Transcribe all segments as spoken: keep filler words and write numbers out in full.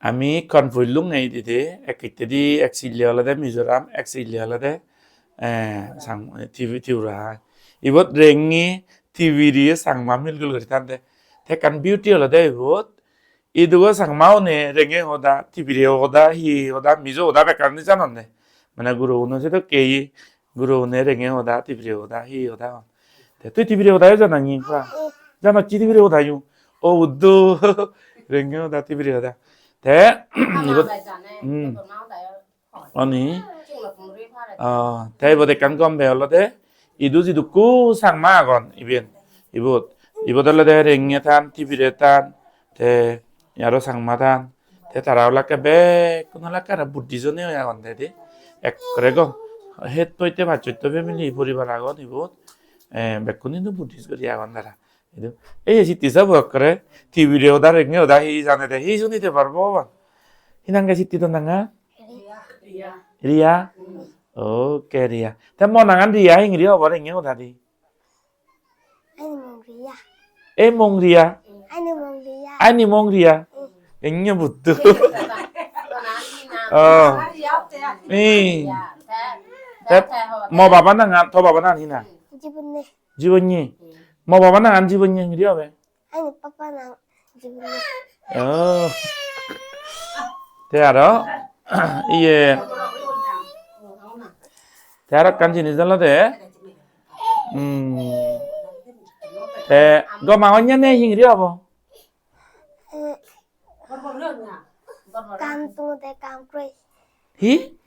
Ami Konpui lung nai di de, ek kete di, ek sili ola de Mizoram, ek sili ola de, eh, sang, T V, Tripura hai. Ibo reng ye T V ri ye sangma mil gul gori than de. Te kan beauty ola de ibo. Idugo sangma one reng ye hoda, T V ri hoda, hi hoda, Mizo hoda, bekan ni janon de. Mane guru uno se to kei, guru une reng ye hoda, T V ri hoda, hi hoda. Te tui T V ri hoda yo jana ni pa. Jana chi T V ri hoda yo. O udu. Reng ye hoda, T V ri hoda. Te, ibo, hmm. Oni. Ah, te ibo de kan gom be olo de. Idu jidu ku sangma agon, iben. Ibo, ibo de olo de reng ye than, T V ri than. Te, aro sangma than. Te tara ola ke be, kuno ola ke aro Buddhist ni agon de di. Ekkore go. Het toi te ba choitto family poribar agon ibo. Eh, bekkun hintu Buddhist gori agon dara. Idu. Ei, si tisa bo ekkore. T V ri hoda reng ye hoda hi jane de. Hi suni te parbo ba. Hinang ke si ti to nanga? Ria. Ria? Oke, Ria. Te mo nangan Ria hing ri obo reng ye hoda di. Aini mung Ria. E mung Ria. Aini mung Ria. Aini mung Ria. Engnya butu. Oh. Eh. Te mo baba nangan, to baba nangan hina. Jibon ni. Jibon ni. Mo baba nangan Jibon ni hing ri obe. Aini papa nang Jibon ni. Oh. Te aro, iye. Te aro kan jinis dala de. Hmm. Te goma onya ne hing ri obo. Eh, kam tong de kam kroi. Hi?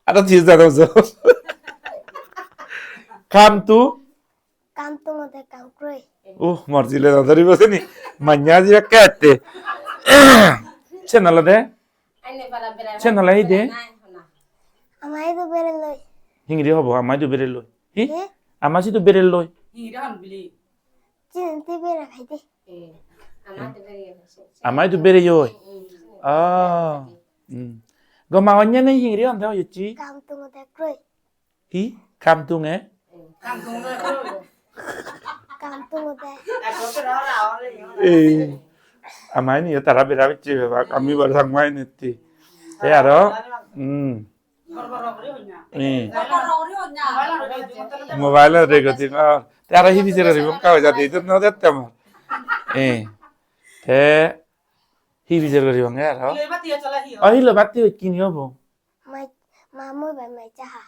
Aro ti jana jo. Kam tu? Kam tong de kam kroi. Uh, marji le na dari bo sini. Manya ji kete. Channel de? Channel hi de? Amai do bere loi. Hing ri obo, amai do bere loi. Hi? He? Ama si do bere loi. Chin te bere khai de. Amai do bere loi. Ah. Hmm. Goma onya ne hing ri on da yo chi. Kam tong de kroi. Hi? Kam tong e? Kam tong de. Eh. Amai ni yo tara bera bichi beba, kami bar thang mai ni ti. Te aro, hmm. Eh. Mobile re goti, ah. Te aro hi bichar gori bang kau jadi itu no det tamo. Eh. Te hi bichar gori bang aro. Oh, hilo bati kini obo. Mai, mamui bai mai chaha.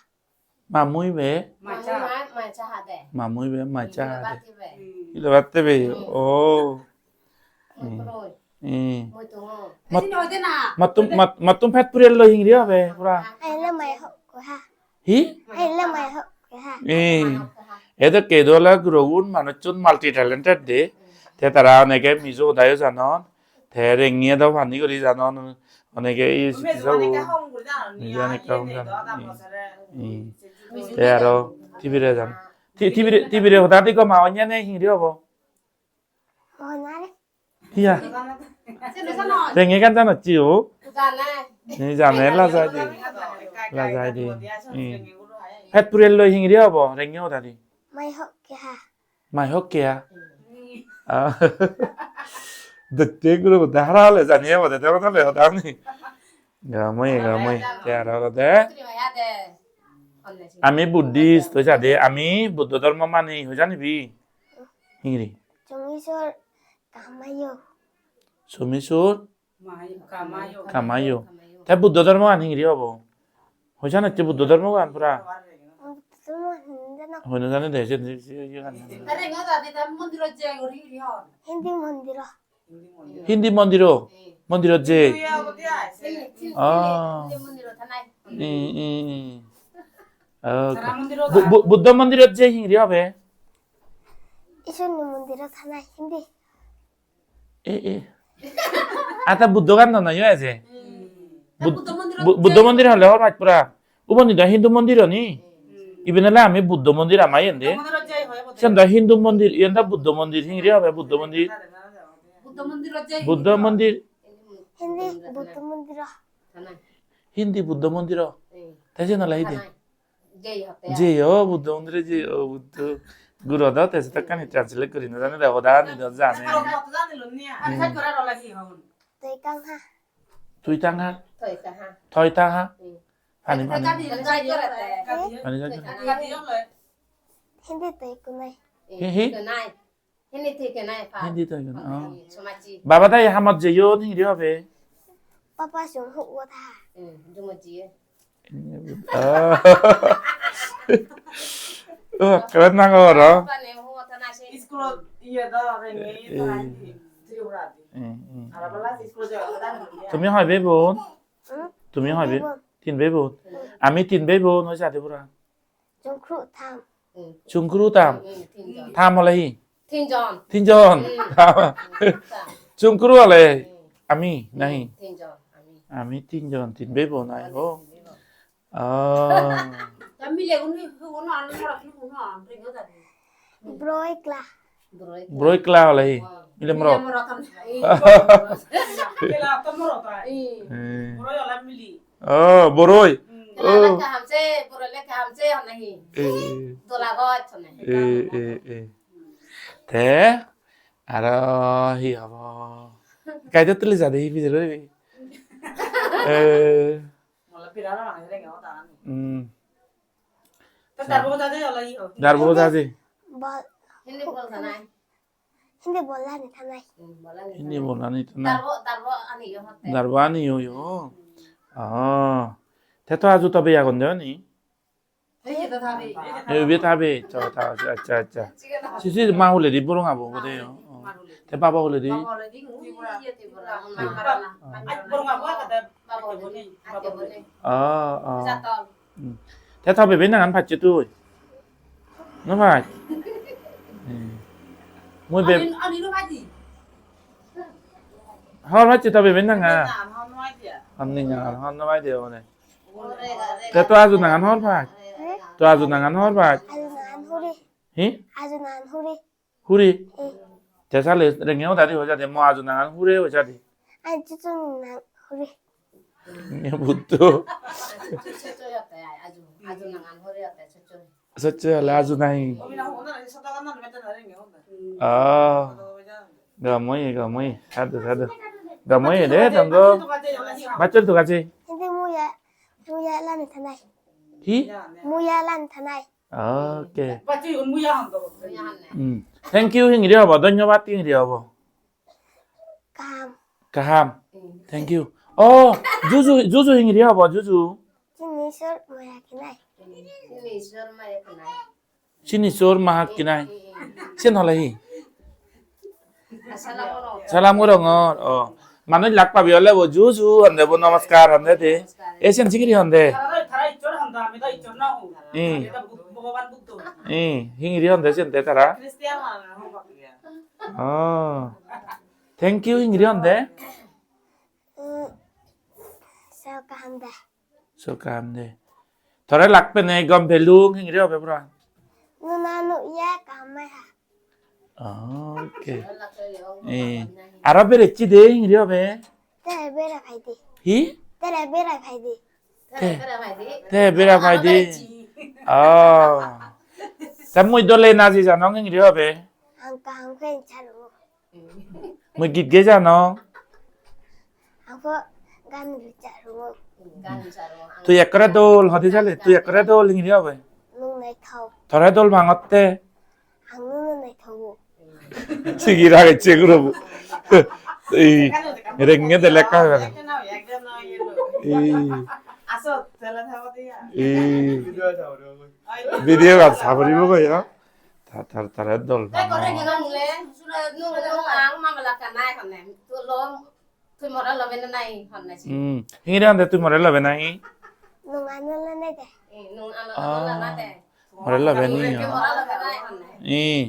Mamui be? Mamui mai, mai chaha de. Mamui be, mai chaha de. Hilo bati be. Hilo bati be. Hmm. Oh. Muitu. Hmm. Muitu. Mat-, matum, mat-, matum phet purel lo hing ri obe, pura. Ai le mai ho ko ha. Hi? Ai le mai ho ko ha. Eh. Edo kedo la guru un manu chun multi talented de. Te tara oneke Mizo dayo janon. Te reng ye do phani gori janon. Oneke i siti sabo. Mizo ni kaham jano. Hmm. Te aro T V re jan. Ti-, T V re, T V re hoda di ko ma onya ne hing ri obo. Iya. Reng ye kan jano chi o. Ni jane la jai di. La jai di. Hmm. Phet purel lo hing ri obo, reng ye hoda di. Mai ho keha. Mai ho keha. Ah. Dete guru dahra le jani abo de, de le hoda ni. Gamai, gamai. Te aro de. Ami Buddhist, hoi sa de, ami Buddho dhormo mani, hoi sa ni bi. Hing ri. Somisor kamayo. Somisor? Kamayo. Kamayo. Te Buddho dhormo gan hing ri obo. Hoi sa na te Buddho dhormo gan pura. Buddho dhormo gan hing jana. Hoi na jana de, je, je, je, je gan. Hindi mondir o. Hindi mondir o. Mondir o je. Ah. Bu-, bu-, Buddho mondir o je hing ri obe. Isor ni mondir o thanai hindi. Eh, eh. Ata Buddho gan no na yo je. Bud-, Bu-, Buddho mondir hale hor mai pura. Ubo ni da Hindu mondir ni. Ibe na le ami Buddho mondir amai ende. Sen da Hindu mondir, yen da Buddho mondir, hing ri obe Buddho mondir. Buddho mondir. Hindi Buddho mondir. Hindi Buddho mondir. Te sen la hide. Jai ho, Buddho mondir jai ho, Buddho. Guru da te se ta kani translate kori na jane da, hoda ni da jane. Toi tang ha. Toi tang ha. Toi tang ha. Toi tang ha. Hmm. Ani, ani. Ani jai kore te. Ani jai kore. Hindi toi kunai. Hi, hi. Kunai. Hindi toi kunai pa. Hindi toi kunai. Oh. Sumachi. Baba dai hamot je yo ni ri hobe. Papa sung hu wo tha. Hmm, jumo ji. Oh. Oh, keren nang oro. School iya da reng ni. Eh. Tripura di. Eh, eh. Ara bala school je da. Tumi hoi bhai bon? Hmm? Tumi hoi bhai? Tin bhai bon. Tin bhai bon. Ami tin bhai bon hoi sa de pura. Chungkru tham. Chungkru tham. Hmm, tin jon. Tham hole hi? Tin jon. Tin jon. Hmm. Chungkru hole. Hmm. Ami, nahi. Hmm, tin jon, ami. Ami tin jon, tin bhai bon nai ho. Tin bhai bon. Ah. Broi kla. Broi kla hole hi. Mile mrok. Eh. Oh, broi. Oh. Eh. Eh, eh, eh. Te, aro hi abo. Kaito tuli jade hi bijir kori. Eh. Hmm. Darbo jade. Hindi bolna ni thanai. Hindi bolna ni thanai. Darbo ani yo yo. Ah. Te to aju to beya gon de ni. Ei, be thabe. Cho, tha, acha, acha. Sisi ma hule di, borong abo bo de yo. Oh. Te baba hule di. Ah, ah. Hmm. Te thabe be nangan phachi tui. No phai. Hmm. Mui be. Hor phachi thabe be nanga. Hor ni nga, hor no bai de one. Te to aju nangan hor phai. Hmm? To aju nangan hor phai. Aju nangan huri. Hi? Aju nangan huri. Huri? Hmm. Te sale rengya o dari hoja de mo aju nangan hure hoja de. Aju tu nangan huri. Ni buto. Aju nangan huri ate chuchu. Sacha la aju nai. Ah. Gamoi, gamoi. Sadu, sadu. Gamoi de, tanggo. Bachur tu kachi. Hindi muya, muya lan thanai. Hi? Muya lan thanai. Okay. Hmm. Thank you, hingri abo. Dhonyobad, hingri abo. Kaham. Kaham. Hmm. Thank you. Oh, juju, juju hingri abo, juju. Chini sor maya kinai. Chini sor maya kinai. Chini sor maya kinai. Sen halai hi. Salam gorong or. Oh. Manoi lakpa bi ole bo juju hande bo namaskar hande de. Namaskar. E sen chingri hande. Hmm. Hmm. Hingri hande sen de tara. Oh. Thank you, hingri hon de? Mm, so kaham de. So kaham de. Thore lakpe ne gom belung hingri hobe bro. Nuna nu ya kaham mai ha. Okay. Eh, aro bere chi de hingri hobe? Tere bera phai de. Hi? Tere bera phai de. Te, te bera phai de. Oh. Te mui dole naji jano hingri hobe? Ang kaham khe charu. Mui git ge jano. Ang pho gan ri charu. Tui ekkore dol hodi jale, tui ekkore dol hingri hobe. Nung naithao. Thore dol mangotte. Ang nung naithao. Sigi ragai chegro. Ei, reng nge de lekha. Ei. Ei. Video ga sabri bo ya. Thar, thar, thar dol. Nung, nung ang mamala kanai hone. Tulo. Tui more lobe na nai hon nai si. Hmm. Hingri hon de tui more lobe nai. Nung ano la nai de. Eh, nung ano la nai de. More lobe ni. Tui more lobe nai hon nai. Eh.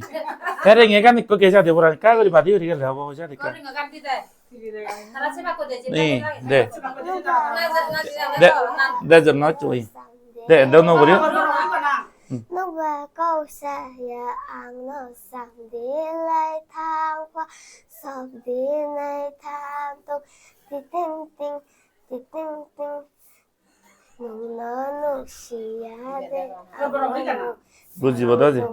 Tere nge kan ikko ke jadi bora ka gori badi gori gele abo jadi ka. Gori nge kan di de. Tara seba ko de je. Ni, de. De, de, no chui. De, de, no bori. Nungba kau sa ya ang no sam di lai thang pha, sam di lai thang tong, ti ting ting, ti ting ting. Nung no nuh si ya de ang no. Buji bo da je.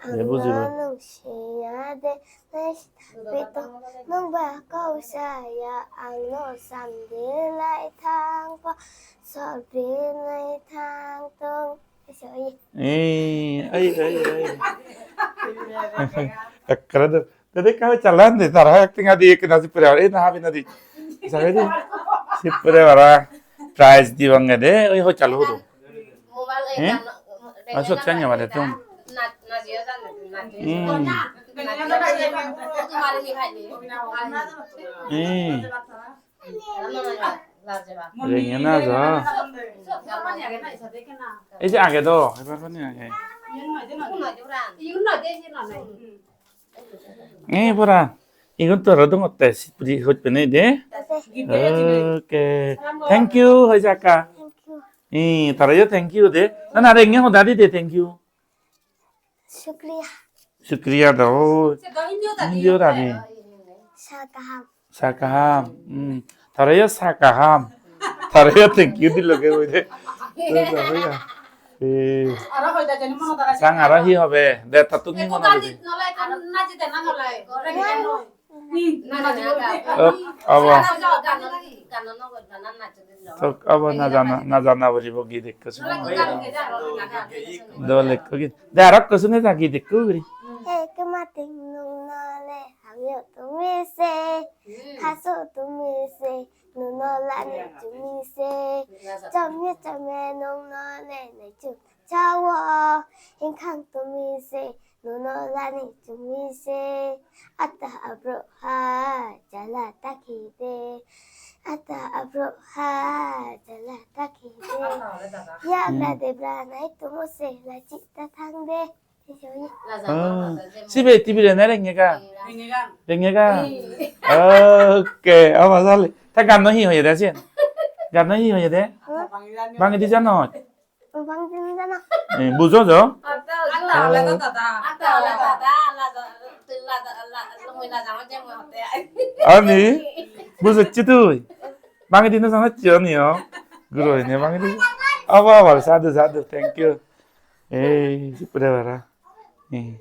Ang no nung siya de, nai sita pito, nungba kau saya, ang no samdi lai thang pho, sordi lai thang tong. Ese oi. Eh, ai, ai, ai. Takra do. Tadi kau jalan de, tara hak tinggal di kena si pura, eh, nah, bina di. Sabe di. Si pura bara. Prize di bang de, oi, ho chalu do. Eh? Masuk sana mana tu? Hmm. Eh. Rengena ja. Ei je age do, ebar phone age. Eh, pura. Igun to aro dong otte, sipri hoi penai de. Okay. Thank you, hoi jaka. Thank you. Eh, tara yo thank you de. Na, na, rengye ho dadi de, thank you. Shukriya. Shukriya do. Hindi yo dadi. Sa kaham. Sa kaham. Hmm. Tara yo sa kaham. Tara yo thank you di loge boi de. Eh. Sang aro hi hobe. De, tatung hi mona boi de. Abo. Tok abo na jana, na jana bori bo gidek ko sung. Do lek ko gidek. De, aro ko sung na gidek ko bori. He kema ting nung no le hamyo tumi se. Haso tumi se. Nung no lani tumi se. Chomye chomye nung no le nai chu. Chawo, hingkhang tumi se, nung no lani tumi se, ata abro ha, jala takhi de, ata abro ha, jala takhi de, ya bra de bra nai tumo se, lachi ta thang de. Ah, sibe T V re nai rengye ga? Rengye ga? Okay, abo sale. Ta gan no hi hoye de si? Gan no hi hoye de? Bang di jano? Bang di jano? Eh, bujo jo? Ani? Bujo chi tui? Bang di no jano chi ani yo? Guru ini bang di. Abo, abo, sadu, sadu, thank you. Eh, si pura bara. Eh.